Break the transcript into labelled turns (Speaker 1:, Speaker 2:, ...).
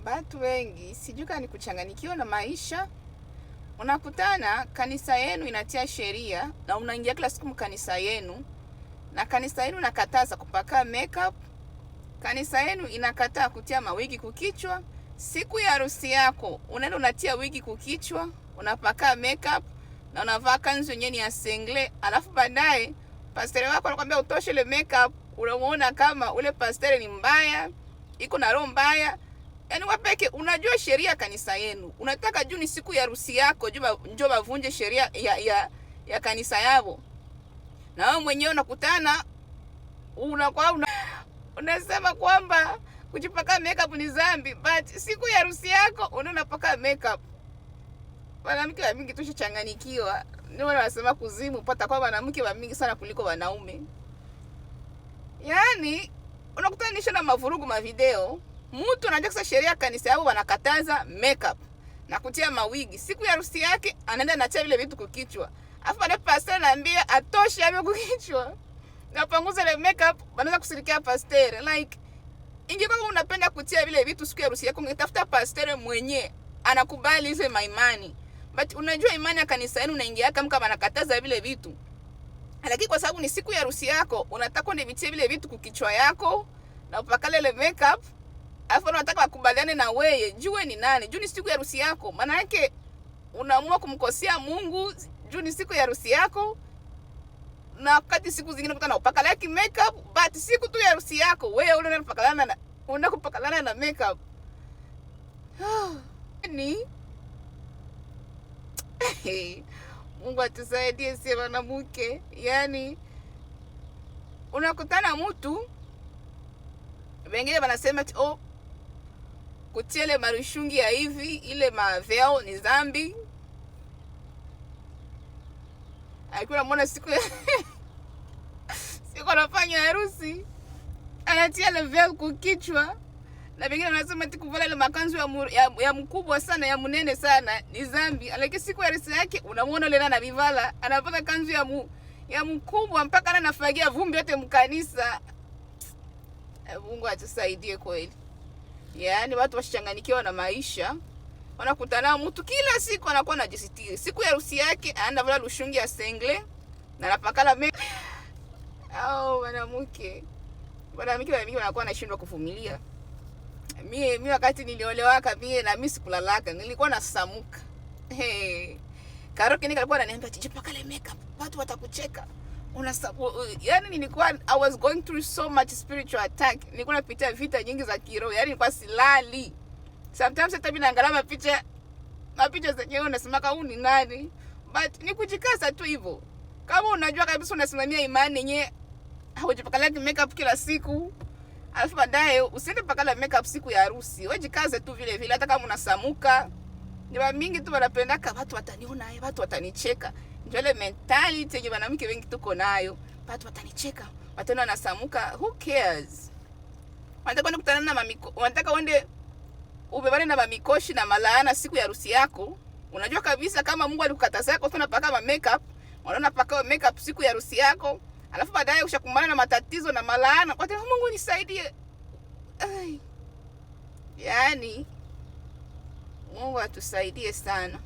Speaker 1: Batu wengi sijui kama ni kuchanganyikiwa na maisha. Unakutana kanisa yenu inatia sheria na unaingia kila siku mkanisa yenu, na kanisa yenu inakataza kupaka makeup, kanisa yenu inakataa kutia mawigi kukichwa. Siku ya harusi yako unaenda unatia wigi kukichwa, unapaka makeup na unavaa kanzu yenyewe ni ya sengle, alafu baadaye pastere wako anakuambia utoshe ile makeup. Unamuona kama ule pastere ni mbaya, iko na roho mbaya. Yaani wewe peke unajua sheria kanisa yenu, unataka juu ni siku ya harusi yako juu njoo bavunje sheria ya kanisa yao, na wewe mwenyewe unakutana unakuwa unasema kwamba kujipaka makeup ni dhambi, but siku ya harusi yako unaona unapaka makeup. Wanawake wa mingi tushachanganyikiwa, ndio maana wanasema kuzimu pata kwa wanawake wa mingi sana kuliko wanaume. Yaani unakutanisha na mavurugu ma video, mtu anajua sasa sheria kanisa yao wanakataza makeup na kutia mawigi. Siku ya harusi yake anaenda anatia vile vitu kukichwa. Alafu baadaye pastor anaambia atoshe hapo kukichwa. Na panguza ile makeup, wanaanza kusirikia pastor. Like ingekuwa kama unapenda kutia vile vitu siku ya harusi yako, ungetafuta pastor mwenye anakubali hizo maimani. But unajua imani ya kanisa yenu unaingia kama kama anakataza vile vitu. Lakini kwa sababu ni siku ya harusi yako, unataka univitie vile vitu kukichwa yako na upakale ile makeup, alafu unataka wakubaliane na wewe, jue ni nani, juu ni siku ya harusi yako. Maana yake unaamua kumkosea Mungu juu ni siku ya harusi yako, na wakati siku zingine kutana upaka like makeup, but siku tu ya harusi yako wewe ule unapakalana na unakupakalana na makeup. Ni Mungu atusaidie sie wanamke. Yaani unakutana mtu wengine wanasema ati, oh, kutia ile marushungi ya hivi ile maveil ni dhambi. Alikuwa namuona siku ya siku anafanya harusi anatia ile veil kukichwa, na wengine wanasema ati kuvala ile makanzu ya mkubwa sana ya mnene sana ni dhambi, lakini siku ya harusi yake unamuona ile na bivala anapata kanzu ya mkubwa mpaka anafagia vumbi yote mkanisa. Mungu atusaidie kweli. Yaani watu wasichanganyikiwa na maisha, wanakutana mtu kila siku anakuwa anajisitiri. Siku ya harusi yake anaenda vala lushungi ya sengle na anapakala me au mwanamke. Mwanamke mara mingi wanakuwa anashindwa kuvumilia. Mie wakati niliolewaka mie na mimi sikulalaka, nilikuwa nasamuka. Hey. Karoki nika alikuwa ananiambia jipakale makeup, watu watakucheka. Yaani nilikuwa I was going through so much spiritual attack. Nilikuwa napitia vita nyingi za kiroho. Yaani nilikuwa silali. Sometimes hata mimi naangalia mapicha zenyewe unasema kama huyu ni nani? But ni kujikaza tu hivyo. Kama unajua kabisa unasimamia imani yenyewe haujipakala makeup kila siku. Alafu baadaye usiende pakala makeup siku ya harusi. Wewe jikaze tu vile vile hata kama unasamuka. Ni wa mingi tu wanapendaka watu wataniona, watu watanicheka. Ndio ile mentality yenye wanawake wengi tuko nayo. Watu watanicheka, wataona nasamuka, who cares? Wanataka kwenda kukutana na mamiko, wanataka uende ubebane na mamikoshi na malaana siku ya harusi yako. Unajua kabisa kama Mungu alikukataza yako unapaka ma makeup, wanaona paka makeup siku ya harusi yako. Alafu baadaye ushakumbana na matatizo na malaana. Kwa hiyo Mungu nisaidie. Ai. Yaani Mungu atusaidie sana.